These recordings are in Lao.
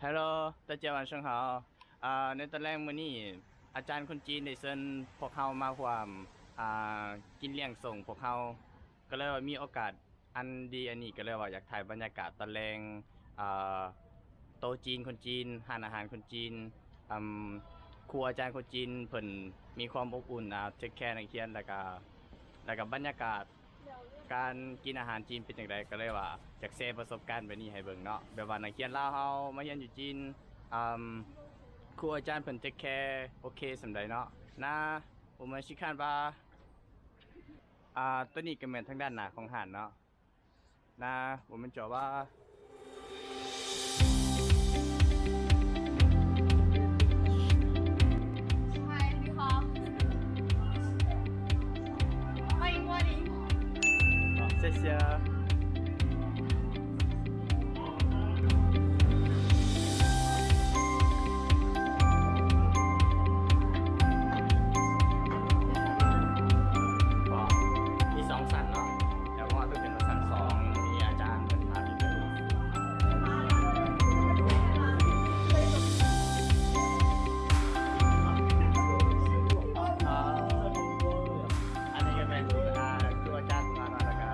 Hello 大家晚上好 ອາ ໃນຕອນແລງມື້ນີ້ ອາຈານຄົນຈີນໄດ້ເຊີນພວກເຮົາມາຮ່ວມ ອາ ກິນລ້ຽງສົ່ງພວກເຮົາ ກໍເລີຍວ່າມີໂອກາດອັນດີອັນນີ້ ກໍເລີຍວ່າຢາກຖ່າຍບັນຍາກາດຕອນແລງ ອາ ໂຕະຈີນຄົນຈີນ ຮ້ານອາຫານຄົນຈີນ ອາ ຄູອາຈານຄົນຈີນເພິ່ນມີຄວາມອົບອຸ່ນ ອາ ເທກແຄນັກຮຽນ ແລ້ວກະ ແລ້ວກະບັນຍາກາດ ການກິນອາຫານຈີນເປັນຈັ່ງໃດ ກໍເລີຍວ່າຢາກແຊປະສົບການແບບນີ້ໃຫ້ເບິ່ງເນາະ ແບບວ່ານັກຮຽນລາວເຮົາມາຮຽນຢູ່ຈີນ ອາ ຄູອາຈານເພິ່ນເທກແຄໂອເຄສ່ຳໃດເນາະ ນະ 我们去看吧 ອາ ໂຕນີ້ກໍແມ່ນທາງດ້ານໜ້າຂອງຮ້ານເນາະ ນະ 我们走吧 嗨，你好，欢迎光临。好，谢谢。哇，มีสองชั้นเนาะ แต่ว่าต้องเป็นชั้นสอง มีอาจารย์เพิ่นพาไปดู ອ່າ ອັນນີ້ກໍແມ່ນ ອ່າ ຄູອາຈານມາເນາະ ແລ້ວກໍ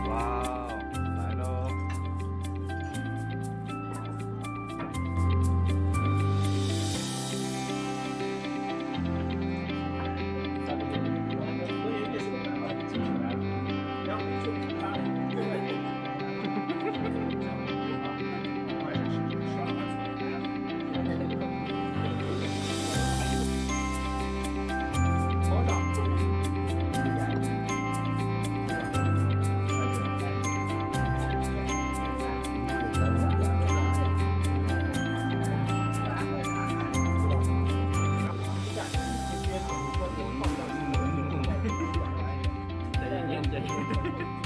ว้าว หลายดอก ใจเย็นๆ ใจเย็นๆ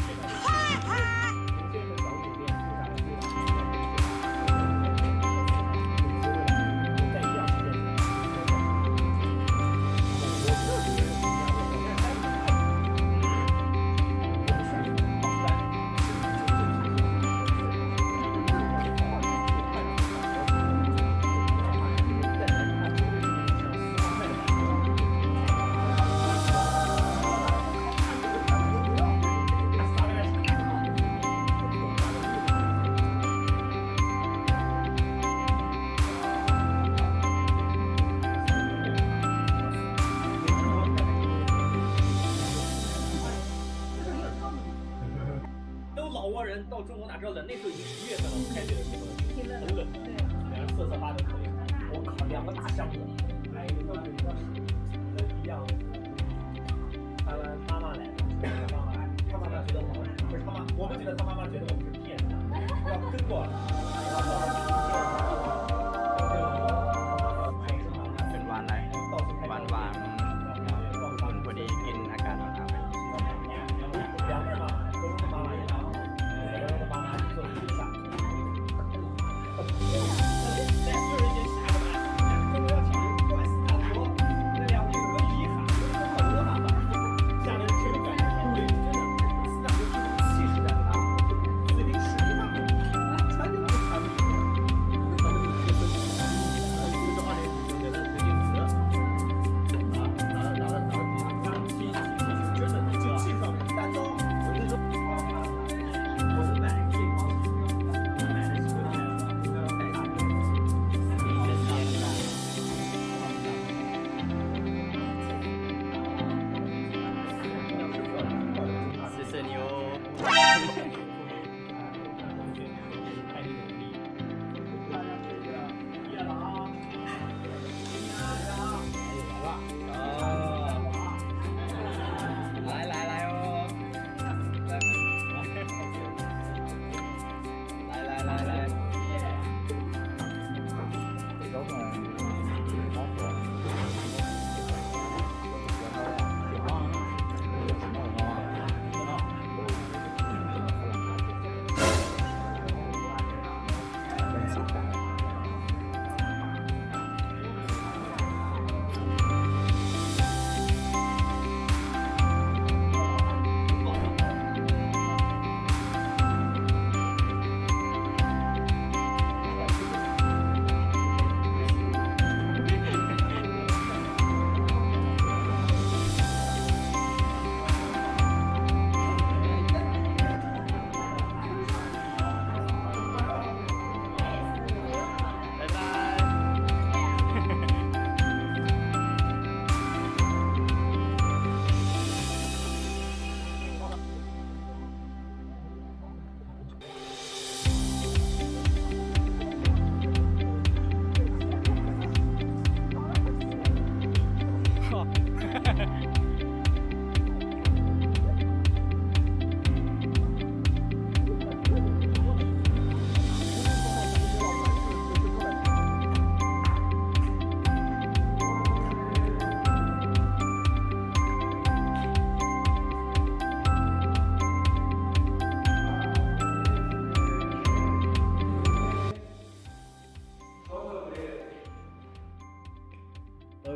都老挝人到中国哪知道冷，那时候已经十月份了，我们开学的时候很冷，对啊，两人瑟瑟发抖。我靠，两个大箱子，哎，一样。他们妈妈来了，他妈妈，他妈妈觉得我们不是他妈，我们觉得他妈妈觉得我们是骗子，要跟过来。เป็นหวานอะไร หวานหวาน พอดีกินอากาศหนาวๆ เ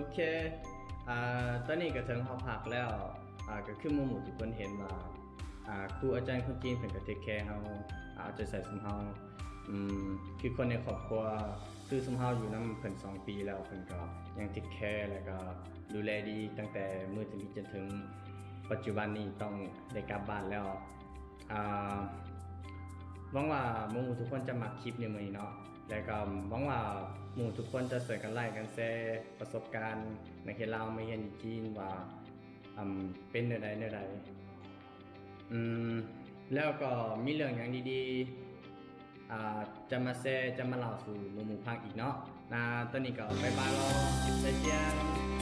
ໂອເຄ ອ່າ ຕອນນີ້ກໍເຖິງຫໍພັກແລ້ວ ອ່າ ກໍຄືໝູ່ໆທຸກຄົນເຫັນວ່າ ອ່າ ຄູອາຈານຄົນຈີນເພິ່ນກໍເທກແຄເຮົາ ອ່າ ເອົາໃຈໃສ່ຊຸມເຮົາ ອືມ ຄືຄົນໃນຄອບຄົວ ຄືຊຸມເຮົາຢູ່ນຳເພິ່ນສອງປີແລ້ວ ເພິ່ນກໍຍັງເທກແຄ ແລ້ວກໍດູແລດີຕັ້ງແຕ່ມື້ທີ່ມີຈົນເຖິງປັດຈຸບັນນີ້ ຕ້ອງໄດ້ກັບບ້ານແລ້ວ. ອ່າ ຫວັງວ່າໝູ່ທຸກຄົນຈະມັກຄລິບໃນມື້ນີ້ເນາະ ແລະກໍຫວັງວ່າໝູ່ທຸກຄົນຈະຊ່ວຍກັນໄລກ໌ກັນແຊປະສົບການນັກຮຽນລາວມາຮຽນຢູ່ຈີນວ່າ ອຳ ເປັນແນວໃດແນວໃດ ອືມ ແລ້ວກໍມີເລື່ອງຫຍັງດີໆ ອ່າ ຈະມາແຊ ຈະມາເລົ່າສູ່ໝູ່ໆຟັງອີກເນາະ. ນາ ຕອນນີ້ກໍບາຍບາຍ ໃສ່ຊຽງ.